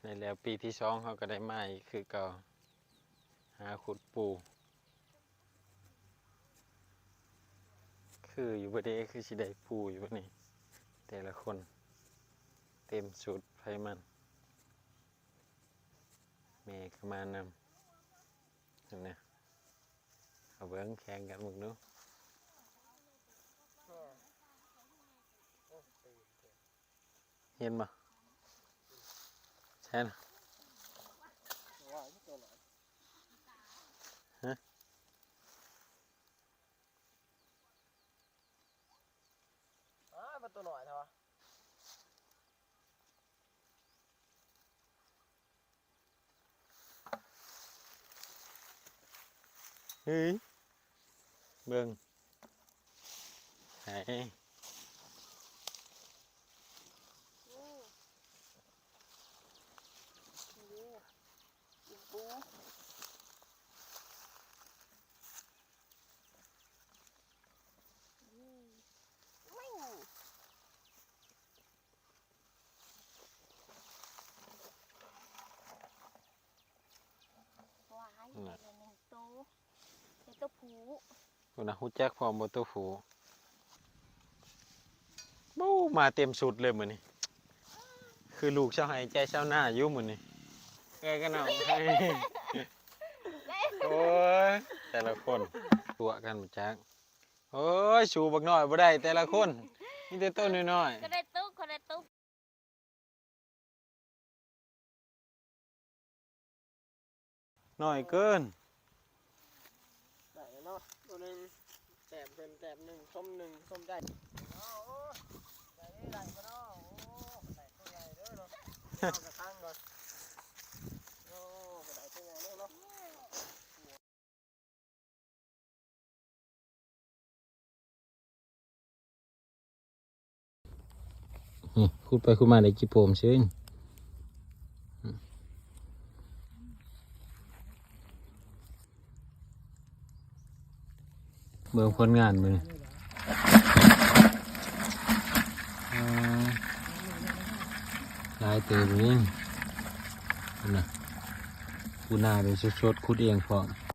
ນີ້ແຫຼະ ປີທີສອງເຮົາກໍໄດ້ມາອີກຄືເກົ່າ ຫາຂຸດປູ. ຄືຢູ່ບໍ່ເດ ຄືຊິໄດ້ປູຢູ່ບໍ່ນີ້ ແຕ່ລະຄົນ ເຕັມຊຸດໃຜມັນ. ແມ່ກໍມານຳ ເຫັນນະ ເອົາເບິ່ງ ແຂ່ງກັນເບິ່ງດູ. ເຫັນບໍ່? ໃຊ່ນະ ຮະ? ອ້າ ມັນຕົວນ້ອຍແທ້ວະ. ເຮີ້ຍ ເບິ່ງ ໃຫ້ ໂອ້ ໂອ້ ອີ່ປູ ອືມ ວ້າຍ ນັ້ນນະ ໄດ້ແລ້ວໜຶ່ງໂຕ ເປັນໂຕຜູ້ ພຸ້ນນະ ຮູ້ຈັກພ້ອມບໍ່ໂຕຜູ້. ໂອ້ ມາເຕັມຊຸດເລີຍມື້ນີ້ ຄືລູກຊາວໄຮ່ໃຈຊາວນາຢູ່ມື້ນີ້ ເອີ ກັນເອົາ ໂອ້ຍ ແຕ່ລະຄົນຕົວະກັນບໍ່ຈັກ. ໂອ້ຍ ສູ້ບັກນ້ອຍບໍ່ໄດ້ ແຕ່ລະຄົນ ມີແຕ່ໂຕນ້ອຍໆ ກໍໄດ້ໂຕ ກໍໄດ້ໂຕ ນ້ອຍເກີນ ໄດ້ເນາະ ໂຕໜຶ່ງ ແຕ້ມເພິ່ນແຕ້ມໜຶ່ງ ຊົມໜຶ່ງ ຊົມໃຈ ໂອ້ ໄດ້ ໄດ້ບໍ່ເນາະ ໂອ້ ໄດ້ໂຕໃຫຍ່ເດີເນາະ ເອົາກະທັງກ່ອນ ໂອ້ ກໍໄດ້ໂຕໃຫຍ່ເດີເນາະ. ນີ້ ຂຸດໄປຂຸດມາໄດ້ຈີ່ໂປ່ມເສີຍ ເບິ່ງຜົນງານມື້ນີ້ ອາ ຫຼາຍເຕີບຢູ່ນີ້ ພຸ້ນນະ ປູນາແບບສົດໆ ຂຸດເອງພ້ອມ.